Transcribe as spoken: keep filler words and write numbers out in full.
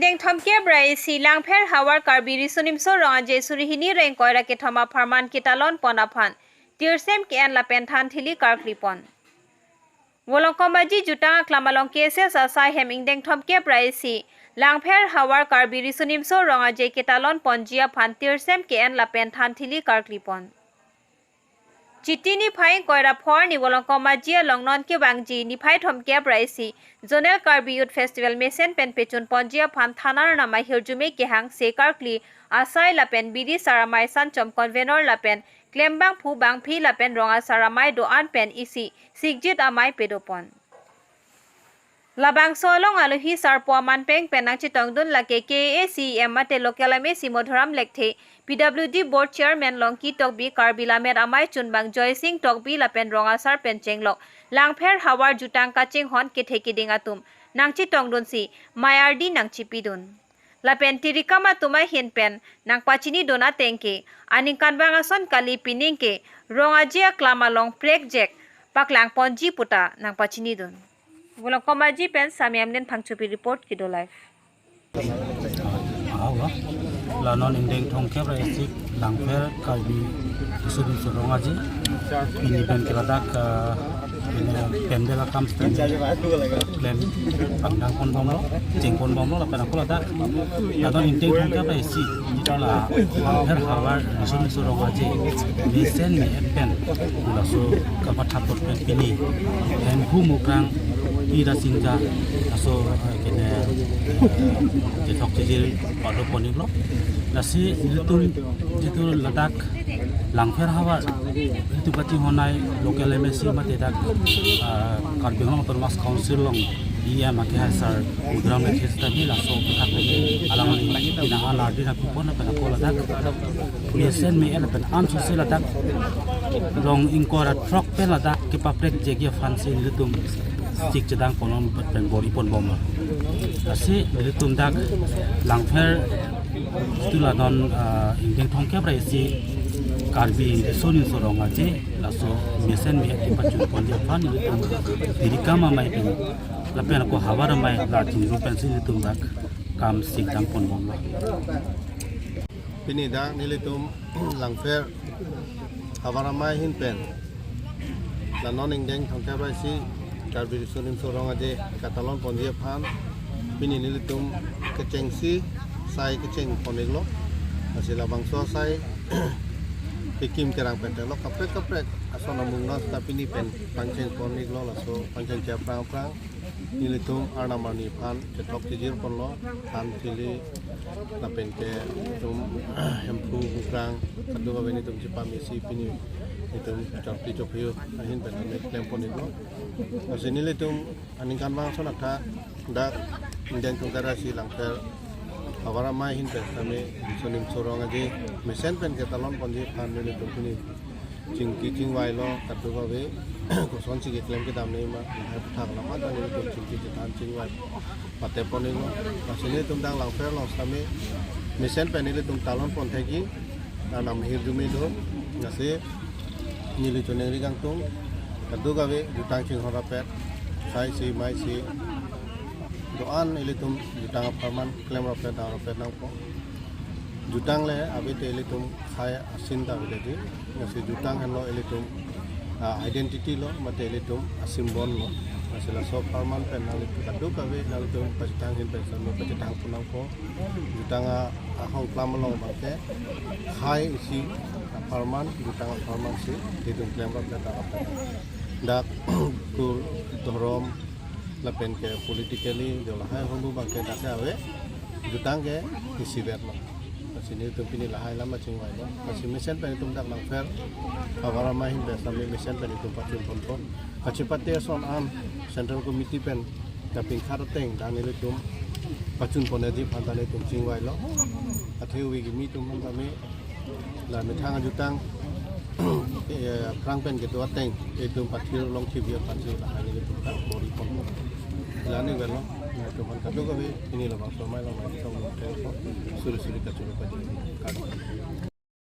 Ingdeng thomkep ra isi Langpher havar Karbi Riso Nimso Rong Aje suri hini ra ingkoi ra kethom apharman ketalon pon aphan tirsem ke-en lapen thanthili karkli pon. Volongkom Aji jutang aklam along K S S asai hem ingdeng thomkep ra isi Langpher havar Karbi Riso Nimso Rong Aje ketalon ponji aphan tirsem ke-en lapen thanthili karkli pon. Chiti niphai ingkoi ra pho arni Volongkom Aji along non kevangji niphai thomkep ra isi Zonal Karbi Youth Festival mesen pen pechun ponji aphan than arnam ahirjume kehang se karkli asai lapen bidi sar amei Sanchom convenor lapen klembangphu bangphi lapen rong asar amei do-an pen isi sikjit amei pedo pon. Labangso along alohi sarpo aman peng pen nangchetongdun lake K A A C E M mate local M A C Madhuram Lekthe, P W D Board Chairman Longki Tokbi, Karbi Lammet Amei chunbang Joysing Tokbi lapen rong asar pen chenglok Langpher havar jutang kachinghon kethe keding atum nangchetongdunsi mei ardi nangchipidun. Lapen tirikam atum ahin pen nangpachinidun ateng ke aningkanvang ason kali, pining ke Rong Aje aklam along prekjek paklang ponji puta nangpachinidun. Volongkom Aji pen Sami Amlen Phangchopi report, Kido Live. Awa, la non ingdeng thomkep ra isi Langpher Karbi Riso Nimso Rong Aje pini pen ke ladak, ah, pini pandal akam stand plan pangdang pon bomlo, cheng pon bomlo, lapen ako ladak la non ingdeng thomkep ra isi, ito la Langpher havar Riso Nimso Rong Aje mesen me-et pen laso kapathap pen pini Hemphu Mukrang Pi Rasingja laso, eh, kene, eh, kethok chejir pado pon-iklo. Lasi nelitum jitu ladak Langpher havar nelitum kachinghon ai local M A C mate dak, ah, Karbi Anglong Autonomous Council along E M akehai sar Madhuram Lekthe seta bi laso kathak pen alangli pina an ardi nangpipon lapen ako ladak mesen me-et lapen ansose ladak rong ingkoi ra throk pen ladak kepaprekjekji aphansi nelitum sik chedang pon pen bor-i pon bomlo. Lasi nelitum dak Langpher tu la non, ah, ingdeng thomkep ra isi Karbi Riso Nimso Rong Aje laso mesen me-et kepachun ponji aphan nelitum tirikam amei pen lapen ako havar amei la chingrum pensi nelitum dak kam sikdang pon bomlo. Pini dak nelitum Langpher havar amei ahin pen la non ingdeng thomkep ra isi Karbi Riso Nimso Rong Aje katalon ponji aphan pini nelitum kechengsi sai kecheng pon-iklo. Lasi labangso sai kekim kerang pen theklong kaprek kaprek ason amung non seta pini pen pangcheng pon-iklo, laso pangcheng ke aphrang aphrang nelitum arnam arni aphan kethok chejir ponlo, thanthili lapen ke itum Hemphu Mukrang kadokave nelitum chepame isi pini itum chorpi chophiyo ahin pen nelitum klem pon-iklo. Lasi nelitum aningkanvang ason athak dak ingdeng thomkep ra isi Langpher havar amei ahin pen kami Riso Nimso Rong Aje mesen pen ketalon ponji aphan nelitum pini chingki chingvailo, kadokave kosonsi keklem kedam nangji ma, hai aputhak alam anta nelitum chingki chethan chingvai pate pon-iklo. Lasi nelitum dak Langpher along sami mesen pen nelitum talon pon thekji arnam ahirjume do. Lasi neli choningri kangtung, kadokave jutang chinghon rapet, sai si mei si do-an ilitum jutang apharman klem rapet dang rapet nangpo. Jutang le ave te ilitum khei asin ta aveji. Lasi jutang henlo ilitum, ah, identity lo, mate ilitum a-symbol lo. Lasi laso apharman pen nanglitum kadokave nanglitum pachethang ahin pen sami pachethang pon nangpo. Jutang a, ahong klam along abangke khei isi apharman, jutang apharman si ilitum klem rapet dang rapet. Dak school, dhorom, lapen ke politically, jo lahai ahormu abangke dak ke ave, jutang ke isivet lo. Lasi nelitum pini lahai alam chingvailo. Lasi mesen pen itum dak Langpher havar amei ahin pen sami mesen pen itum pachun ponpo. Kachepate ason an Central Committee pen kapingkhat ateng dak nelitum pachun ponji aphan ta nelitum chingvailo. Athe ove kimi atum aphan tame la methang ajutang, eh, aphrang pen kedo ateng itum pathir longthip ji aphan si lahai nelitum ta bor-i ponpo. La ni velo, nelitum aphan kadokave pini labangso amei along nelitum suri suri kachoro pajir. Kardom.